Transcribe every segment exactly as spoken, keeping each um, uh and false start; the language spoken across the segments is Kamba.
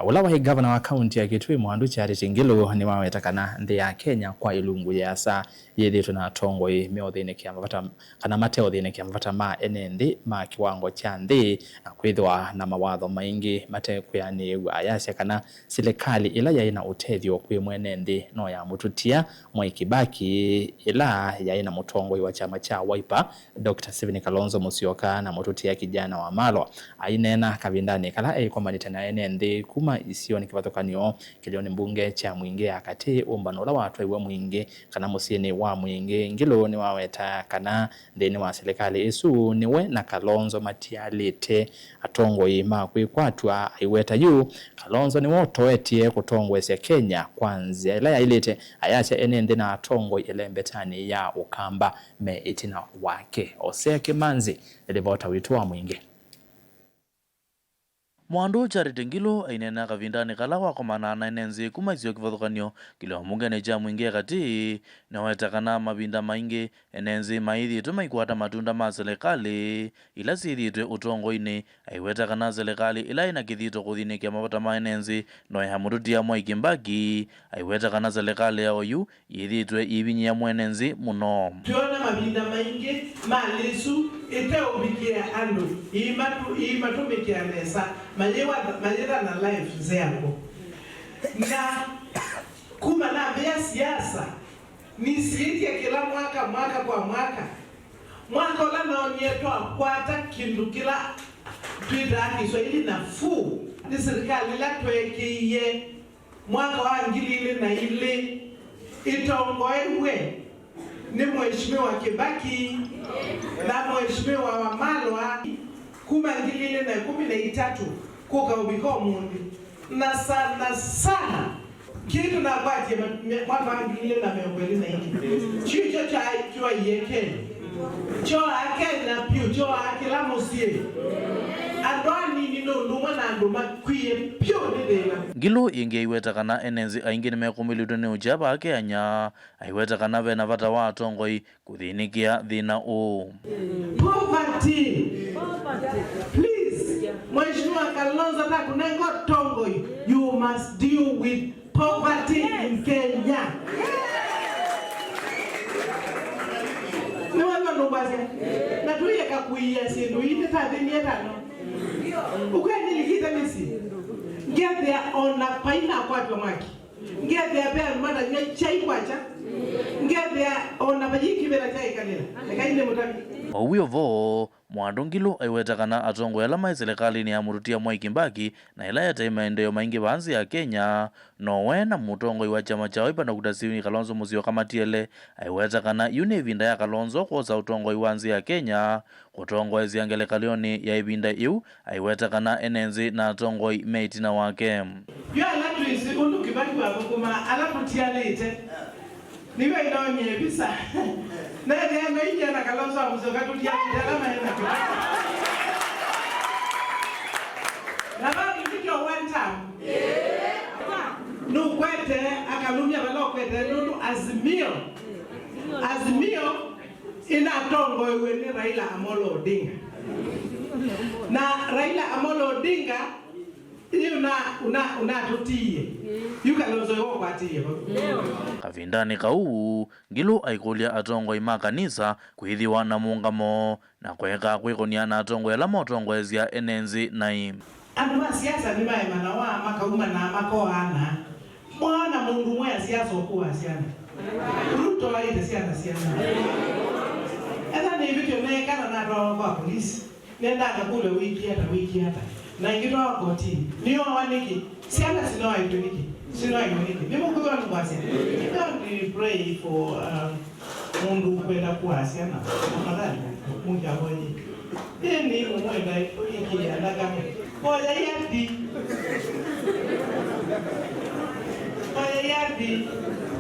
Ũla waĩ ngavana wa kaunti ya Kitui, Mwandu Charity Ngilu, nĩwaweta kana nthĩ ya Kenya kwa ĩlungu yĩasa yĩthĩĩtwe na atongoi meũthĩnĩkĩa mavata, kana mateũthĩnĩkĩa mavata ma ene nthĩ ma kĩwango kya nthĩ, na kwĩthĩwa na mawatho maingĩ matekwĩanĩĩw'a. Ayasya kana silikalĩ ĩla yaĩ na ũtethyo kwĩ mwene nthĩ no yamũtũtia Mwai Kibaki, ĩla yaĩ na mũtongoi wa kyama kya Wiper, Doctor Stephen Kalonzo Musyoka, na mũtũtia Kijana Wamalwa. Aineena kavindanĩ kala eĩkomanĩte na ene nthĩ kuma isionĩ kĩvathũkany'o kĩlĩonĩ mbunge kya Mwingĩ ya Katĩ, ũmbano ũla watwaiwe Mwingĩ kana mũsyĩnĩ wa Mwingĩ, Ngilu nĩwaweta kana nthĩnĩ wa silikalĩ ĩsu nĩwe na Kalonzo matialĩte atongoi ma kwĩkwatw'a. Aiweta yu, Kalonzo nĩwe ũtoetye kũtongoesya Kenya kwa nzĩa ĩla yaĩlĩte, ayasya ene nthĩ na atongoi ĩlembetanĩ ya Ũkamba me ĩtina wake. Osea Kĩmanzi nĩ livota witũ wa Mwingĩ. Mwandu Charity Ngilu aineena kavindanĩ kala wakomanaa na ene nthĩ kuma isio kĩvathũkany'o kĩlĩonĩ mbungenĩ kya Mwingĩ ya Katĩ, nĩwaweta kana mavinda maingĩ ene nthĩ maĩthĩĩtwe maikwata matunda ma silikalĩ ila syĩthĩĩtwe ũtongoinĩ. Aiweta kana silikalĩ ĩla ĩna kĩthito kũthĩnĩkĩa mavata ma ene nthĩ no yamũtũtia Mwai Kibaki. Aiweta kana silikalĩ ya oyu yĩthĩĩtwe yĩvinyĩĩa mwene nthĩ mũno. Twĩona mavinda maingĩ malĩ ĩsu ĩteũvikĩa andũ, iimatũ-, iimatũmĩkĩa nesa, mayĩwa-, mayĩthana life nzeango. Na kuma nambĩĩa siasa, nisiĩtye kĩla mwaka, mwaka kwa mwaka. Mwaka ũla noonie twakwata kĩndũ kĩla twĩtaa Kĩswaili nafuu, nĩ silikalĩ ĩla tweekĩie mwaka wa ngili ilĩ na ilĩ, ĩtongoew'e nĩ Mheshimiwa Kibaki na Mheshimiwa Wamalwa kuma ngili ilĩ na ĩkũmi na itatũ kũka ũvika ũmũnthĩ. Na sana sana, kĩndũ nakwatie ma-, me-, mwaka wa ngili ilĩ na mĩongo ĩlĩ na ilĩ, kyu kyo kya-, kyoaie Kenya. Kyoaa Kenya pyũ, kyoaa kĩla mũsyĩ. Andũ anini nĩ ũndũ ũmwe na andũ makwie pyũ nĩ thĩna. Ngilu ĩngĩ aiweta kana ene nthĩ aingĩ nĩmekũmĩlĩtwe nĩ ũkya vaa Kenya, aiweta kana vena vata wa atongoi kũthĩnĩkĩa thĩna ũũ. Poverty. Please, Mheshimiwa Kalonzo atakũnenga ũtongoi, you must deal with poverty in Kenya. Nĩwona nũkwasya? Na tũyeka kũia syĩndũ ii nĩtathĩnie tano. Ũkwendĩlikĩte mĩsyĩ. Ngethĩa ona painakwatwa mwaki. Ngethĩa ve andũ matanyw'a kyai kwakya. Ngethĩa o na vayĩkĩvĩla kyaĩkalĩla. Ekai nĩmũtavye. Owie ũvoo, Mwandu Ngilu aiweta kana atongoi ala maĩ silikalĩnĩ ya mũtũtia Mwai Kibaki na ĩla yataĩ maendeeo maingĩ vaa nthĩ ya Kenya, no we na mũtongoi wa kyama kya Wiper Doctor Stephen Kalonzo Musyoka matiele. Aiweta kana yu nĩ ĩvinda ya Kalonzo kwosa ũtongoi wa nthĩ ya Kenya, kũtongoesya ngelekany'onĩ ya ĩvinda yĩu. Aiweta kana ene nthĩ na atongoi me ĩtina wake. Yu ala twĩsĩ ũndũ Kibaki wathũkũmaa ala tũtialĩte, nĩw'o ĩnonie visa. Nethĩa no inyia na Kalonzo wa Musyoka tũtialĩte ala maĩ na Kibaki. Na no tũtike one term. Nũkwete akalumya vala ũkwete nũndũ Azimio. Azimio ĩnatongoew'e nĩ Raila Amolo Odinga. Na Raila Amolo Odinga yu na, una, unatũtiie. Yu Kalonzo ĩwe ũkwatĩie vau. Kavindanĩ kau, Ngilu aikũlya atongoi ma kanisa kwĩthĩwa na mũũngamo na kũeka kwĩkũnĩa na atongoi ala motongoesya ene nthĩ naĩ. Andũ ma siasa nĩmaemanawa, makaumanaa, makoaana. Mwaona mũndũ ũmwe asiasa ũkũaa syana? Ruto aĩte syana syana. Ethwa nĩ ivĩtyo neekana natwawa kwa polisi. Nendanga kũlya wĩkie ata, wĩkie ata. Na ĩngĩtwawa kotinĩ. Nĩyoawa nĩkĩ? Syana sinoaĩtwe nĩkĩ? Sinoaĩtwe nĩkĩ? Nĩmũkwĩw'a nĩkwasya? Don't pray for, um, mũndũ ũkwenda kũaa syana, tafadhali, mũkyavoye. Ĩĩ nĩ mũmwenda ũyĩkĩĩa nthakame. Voyai athi. Voyai athi.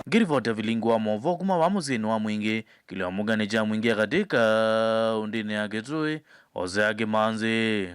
Ngĩrivoti ya vilingi wa maũvoo kuma vaa mũsyĩnĩ wa Mwingĩ, kĩlĩonĩ kya Mwingĩ ya Katĩ kaũntĩnĩ ya Kitui, Osea Kĩmanzi.